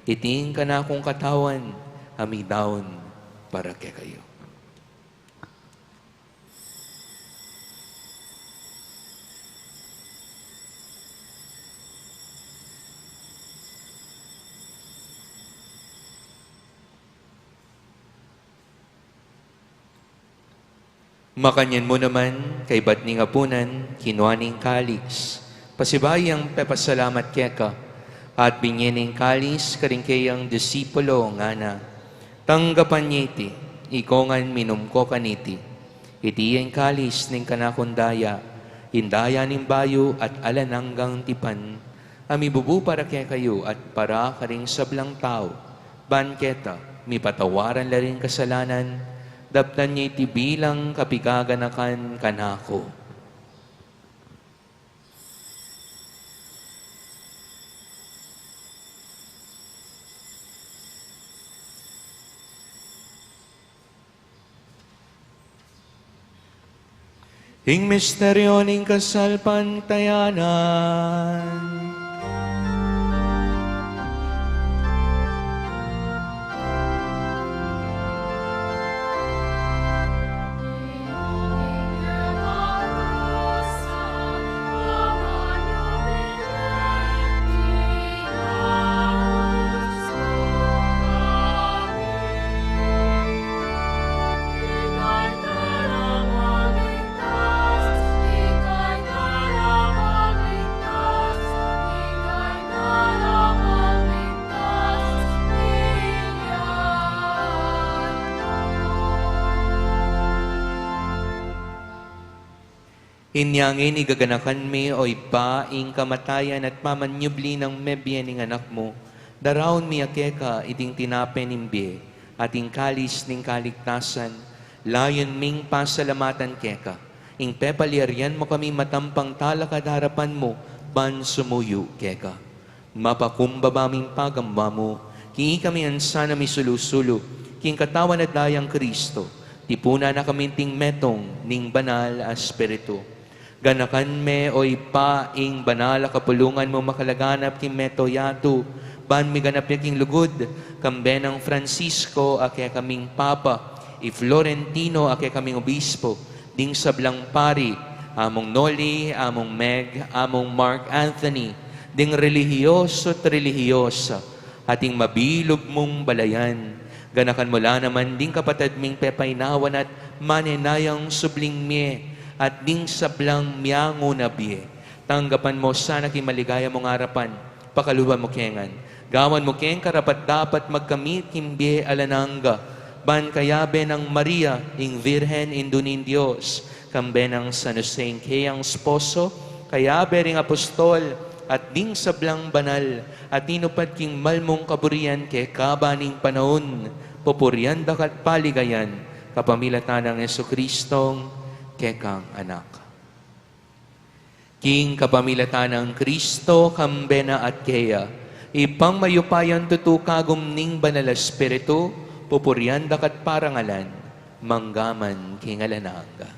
iti ing kanakung katawan, a midaun para kekayu. Makanyan mu naman, kaybat ning apunan, kinua ne ing kalis, pasibayu yang pepasalamat keka, at binye ne ing kalis karing keyang disipulo, ngana: Tanggapan ye iti, ikongan, minum ko kaniti, iti ing kalis ning kanakung daya, ing daya ning bayu at alang anggang tipan, a mibubu para kekayu at para karing sablang tau, ban keta mipatawaran la ring kasalanan. Daptan ye iti bilang kapigaganakan kanaku. Ing misteryu ning kasalpantayanan. Inya ngeni gaganakan mi, o Ibpa, ing kamatayan at pamanyubli nang mebie ning Anak mu, daraun mi ya keka iting tinape ning bie at ing kalis ning kaligtasan, layun ming pasalamatan keka, ing pepalyarian mu kami matampang talakad king arapan mu, ban sumuyu keka. Mapakumbaba ming pagambamu, king ikami ngan sana misulu-sulu king katawan at dayang Kristo, tipunan na kami king metung ning Banal a Espiritu. Ganakan me, o Ibpa, ing banal a kapulungan mu makalaganap king mabilug a yatu, ban miganap ya king lugud, kambe nang Francisco a kekaming Papa, i Florentino a kekaming obispo, ding sablang pari, Among Noli, Among Meg, Among Mark Anthony, ding relihiyoso at relihiyosa, at ding mabilug mung balayan. Ganakan mu la naman ding kapatad ming pepainawan at manenayang subling mie, at ding sablang miangu na bie. Tanggapan mu sana king maligaya mung arapan, pakalub mu ke ngan. Gawan mu keng karapat-dapat magkamit king bie alang angga, ban kayabe nang Maria, ing Virgen Indu ning Dios, kambe nang San Jose ing keyang esposo, kayabe ring apostol, at ding sablang banal, a tinupad king mal mung kaburian kekaba ning panaun, pupurian da ka at paligayan, kapamilatan nang Jesucristong kekang Anak. King kapamilatan nang Kristo, kambe na at keya, Ibpang mayupayang tutu, kagum ning Banal a Espiritu, pupurian da ka at parangalan, mangga man king alang angga.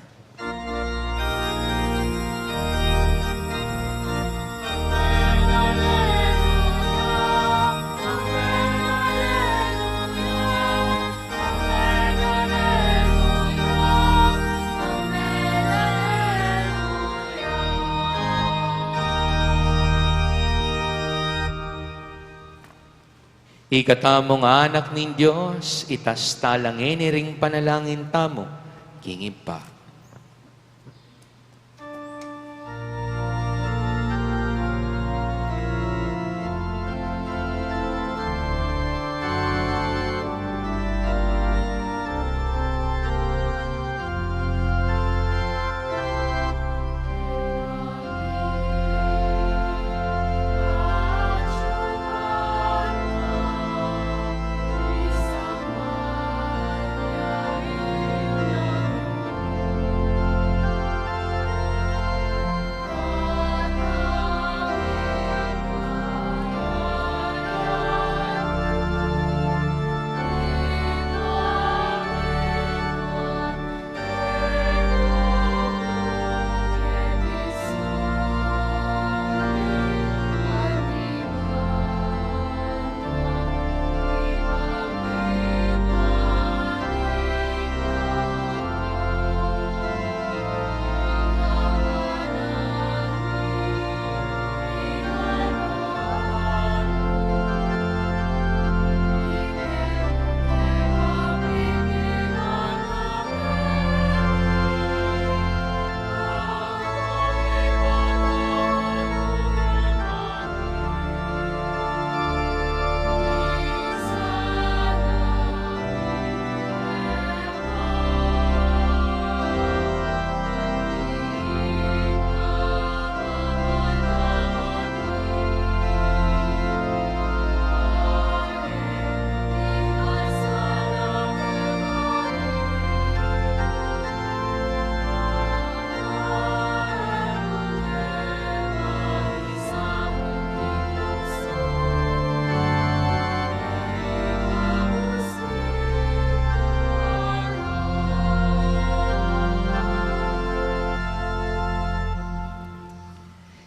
Ikatamung anak ning Dios, itas tala ngeni ring panalangin tamu king Ibpa.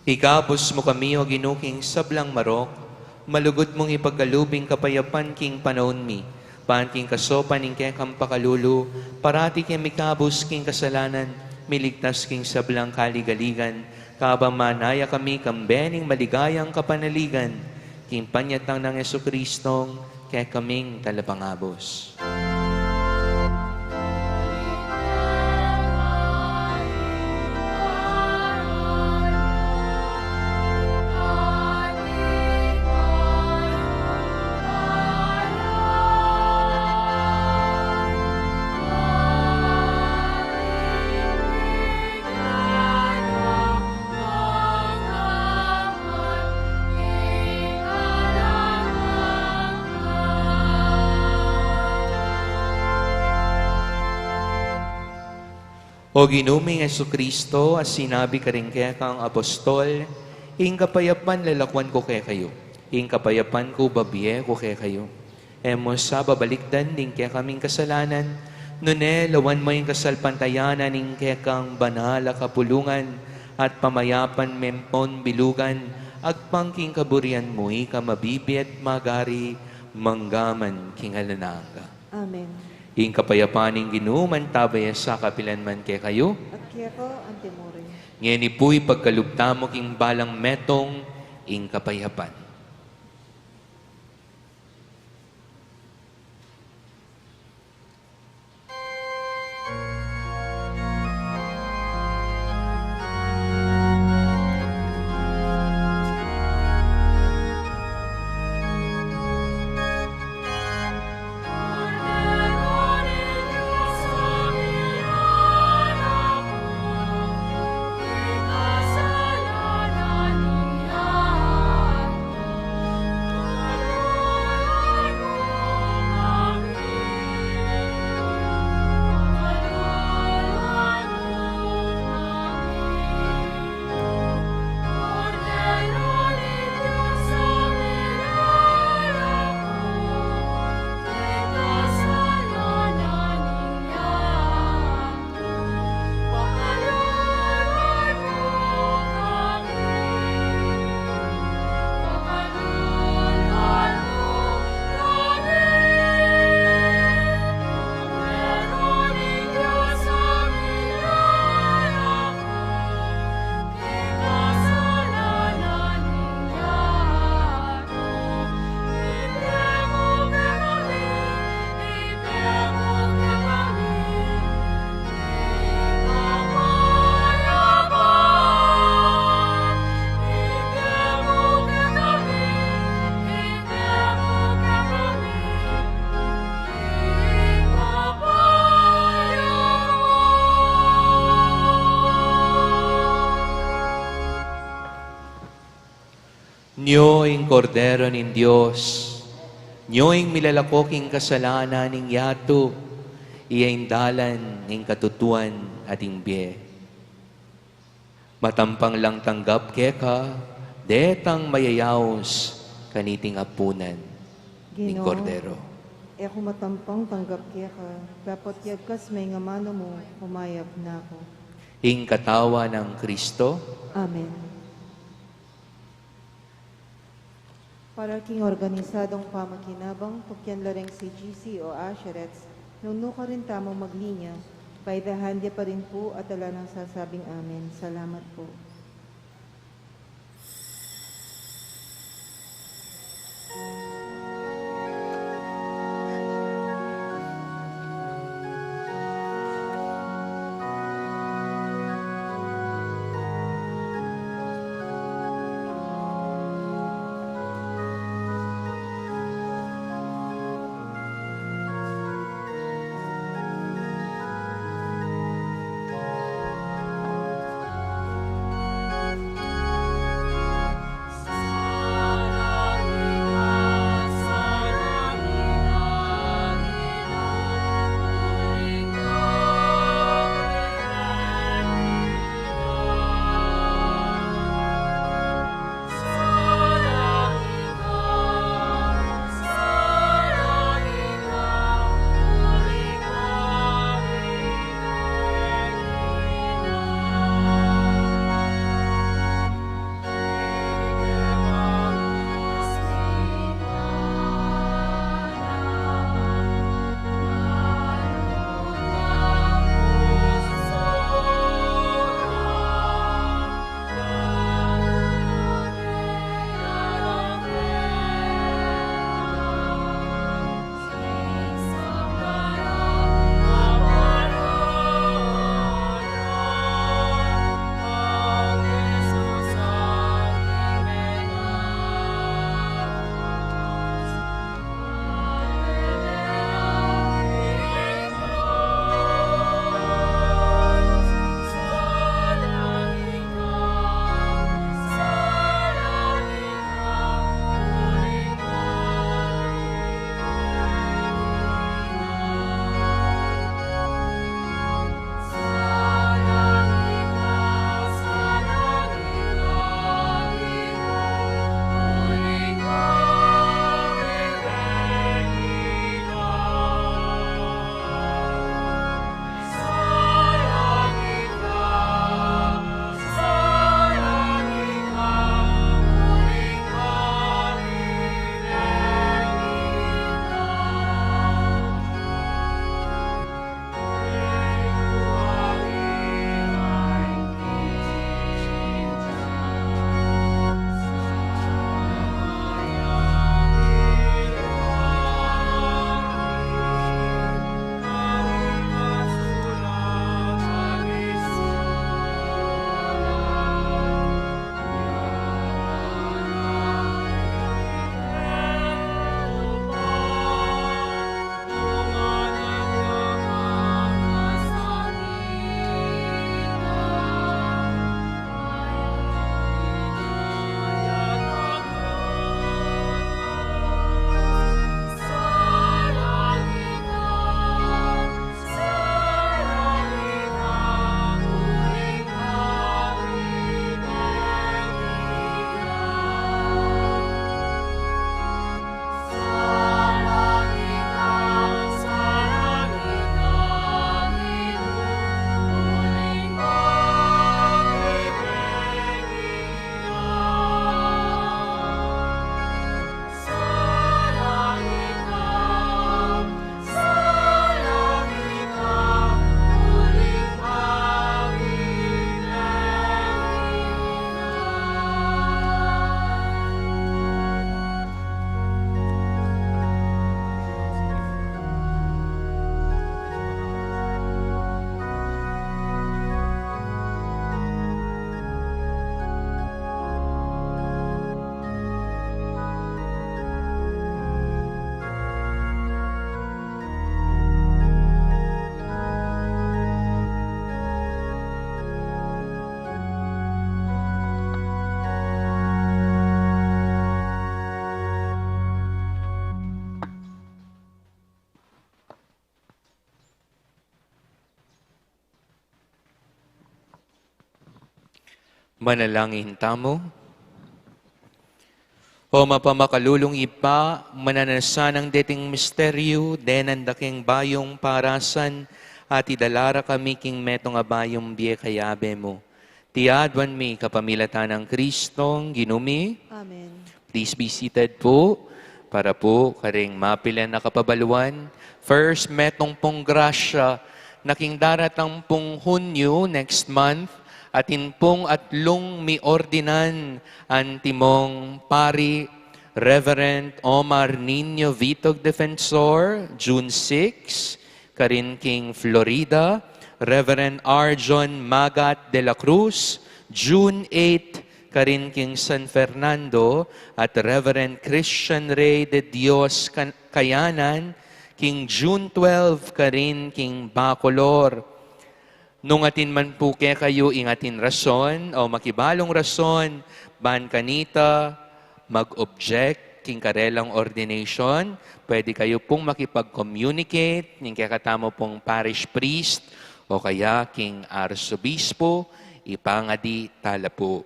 Ikabus mu kami, O Ginu, king sablang marok, malugud mung ipagkalub ing kapayapan king panaun mi, ban king kasopan ning kekang pakalulu, parati keng mikabus king kasalanan, miligtas king sablang kaligaligan, kabang manaya kami kambe ning maligayang kapanaligan, king panyatang nang Jesucristong kekaming Talapangabus. O Ginu ming Jesucristo, a sinabi karing kekang apostol, ing kapayapan lalakwan ku kekayu, ing kapayapan ku babie ku kekayu. E mu sa babalikdan ding kekaming kasalanan, nune lawan mu ing kasalpantayanan ning kekang banal a kapulungan, at pamayapan mempon bilugan, agpang king kaburian mu, ika mabibie at magari, mangga man king alang angga. Amen. Ing kapayapan ning Ginu mantabe ya sa kapilan man kekayu. At keka antimurin. Ngeni pu ipagkalub tamu king balang metung ing kapayapan. Nyo ing Kordero ning Dios, nyo ing milalako king kasalanan ning yatu, iya ing dalan ning katutuan at ing bie. Matampang lang tanggap keka detang mayayaus kaniting apunan ning Kordero. Ginu, e ku matampang tanggap keka, dapot yagkas me ing amanu mu, kumayap na ku. Ing katawan nang Kristo. Amen. Para king organisadong pamakinabang, tukyan la ring C G C o usherettes, nung nukarin tamu maglinya, by the hand ya pa rin pu at ala nang sasabing amen. Salamat pu. Manalangin tamu. O mapamakalulung Ibpa, mananasanang deting misteryu, denan da keng bayung parasan, at idala ra kami king metung a bayung bie kayabe mu. Iti aduan mi kapamilatan nang Kristong Ginu mi. Amen. Please be seated po para po karing mapilan a kapabaluan. First, metung pung grasya na king daratang pung Hunyu, next month, atin pung atlung miordinan, antimong Pari Reverend Omar Niño Vitog Defensor, June six, karin king Florida, Reverend Arjon Magat de la Cruz, June eight, karin king San Fernando, at Reverend Christian Rey de Dios Can-, Kayanan, king June twelve, karin king Bacolor. Nung atin man pu kekayu ing atin rason o makibalung rason, ban kanita mag-object king karelang ordination, pwede kayu pung makipag-communicate ning kekatamu pung parish priest o kaya king arsobispo, ipangadi tala pu.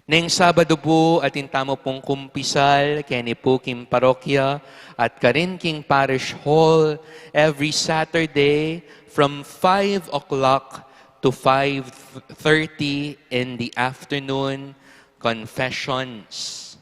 Neng Sabado pu, atin tamu pung kumpisal keni pu king parokya at karin king parish hall every Saturday from five o'clock to five thirty in the afternoon, confessions.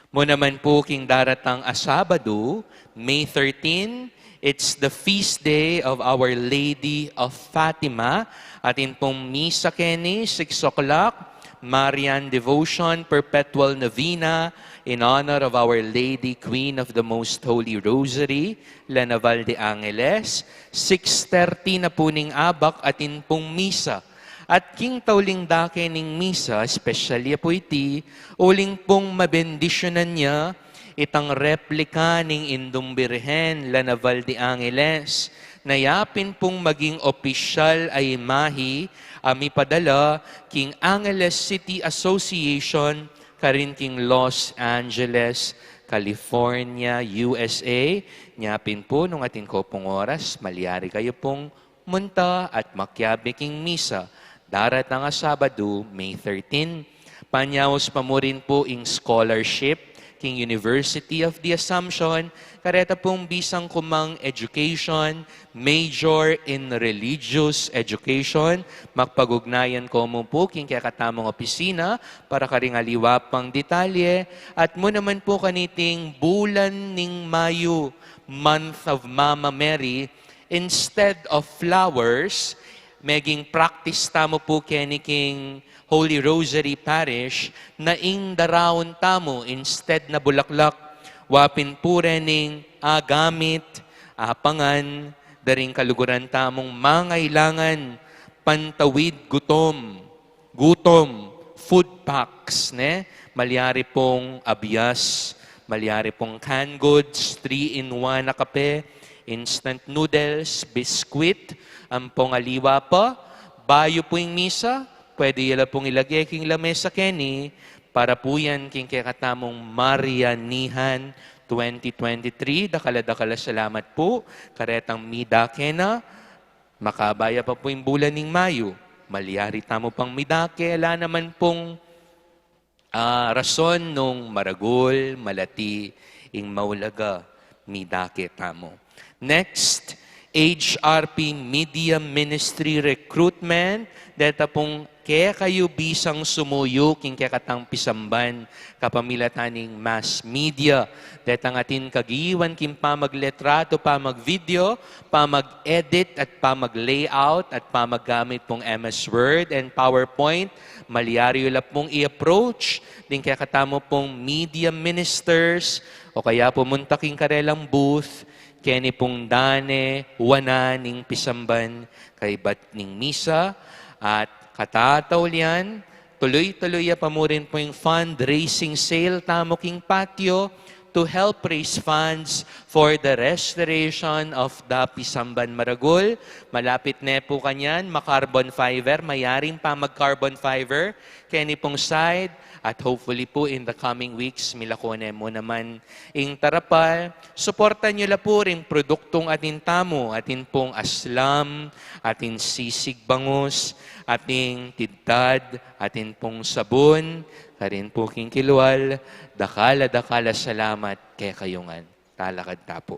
Mu naman pu king daratang a Sabado, May thirteen, it's the feast day of Our Lady of Fatima. Atin pung misa keni, six o'clock, Marian Devotion, Perpetual Novena, in honor of Our Lady, Queen of the Most Holy Rosary, La Naval de Angeles. Six thirty na pu ning abak, atin pung misa. At king tauling dake ning misa, espesyal ya pu iti, uling pung mabendisyunan ya itang replika ning Indung Birhen, La Naval de Angeles, na yapin pung maging opisyal a imahi a mipadala king Angeles City Association karin king Los Angeles, California, U S A. Yapin pu, nung atin ko pung oras, malyari kayu pung munta at makiabe king misa daratang a Sabado, May thirteen. Panyaus pa mu rin pu ing scholarship king University of the Assumption, kareta pung bisang kumang education, major in religious education, makapag-ugnayan ko mu pu king kekatamung opisina para karing aliwa pang detalye, at mu naman pu kaniting bulan ning Mayu, month of Mama Mary, instead of flowers, meging practice tamu pu keni king Holy Rosary Parish na ing daraun tamu instead na bulaklak, yapin pu rening agamit, apangan, da ring kaluguran tamung mangailangan, pantawid gutom, gutom, food packs, ne? Malyari pung abias, malyari pung canned goods, three-in-one a kape, instant noodles, biskwit, ampong aliwa pa. Bayu pu ing misa, pwede yu la pung ilage king lamesa keni, para pu yan king kekatamung Marianihan twenty twenty-three. Dakal a dakal a salamat pu karetang midake na. Makabaya pa pu ing bulan ning Mayu, malyari tamu pang midake, ala naman pung, ah, rason nung maragul, malati, ing maulaga, midake tamu. Next, H R P Media Ministry Recruitment, deta pung kekayu bisang sumuyu king kekatang pisamban kapamilatan ning mass media. Detang atin kagiwan king pamagletratu, pamagvideo, pamag-edit at pamag-layout at pamaggamit pung M S Word and PowerPoint, malyari yu la pung i-approach ding kekatamu pung media ministers o kaya pumunta king karelang booth keni pung dane wanan ning pisamban kaybat ning misa. At katataulian, tuluy-tuluy ya pa mu rin pu ing fundraising sale tamu king patio, to help raise funds for the restoration of the Pisamban Maragul. Malapit ne pu kanyan, ma-carbon fiber, mayaring pa mag-carbon fiber, keni pung side, at hopefully pu in the coming weeks, milako ne mu naman ing tarapal. Suportan yu la pu ring produktung atin tamu, atin pung aslam, atin sisig bangus, atin tidtad, atin pung sabun, karin pu king kilwal, dakal a dakal a salamat kekayu ngan. Talakad ta pu.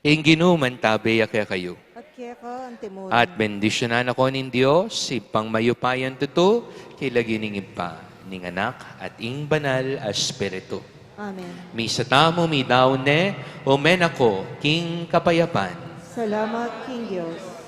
Ing Ginu mantabe ya kekayu. At keka antimurin. At bendisyunan na kayu ning Dios, Ibpang mayupayang tutu, king lagyu ning Ibpa, ning Anak, at ing Banal a Espiritu. Amen. Misa tamu midaun ne, ume na ko king kapayapan. Salamat king Dios.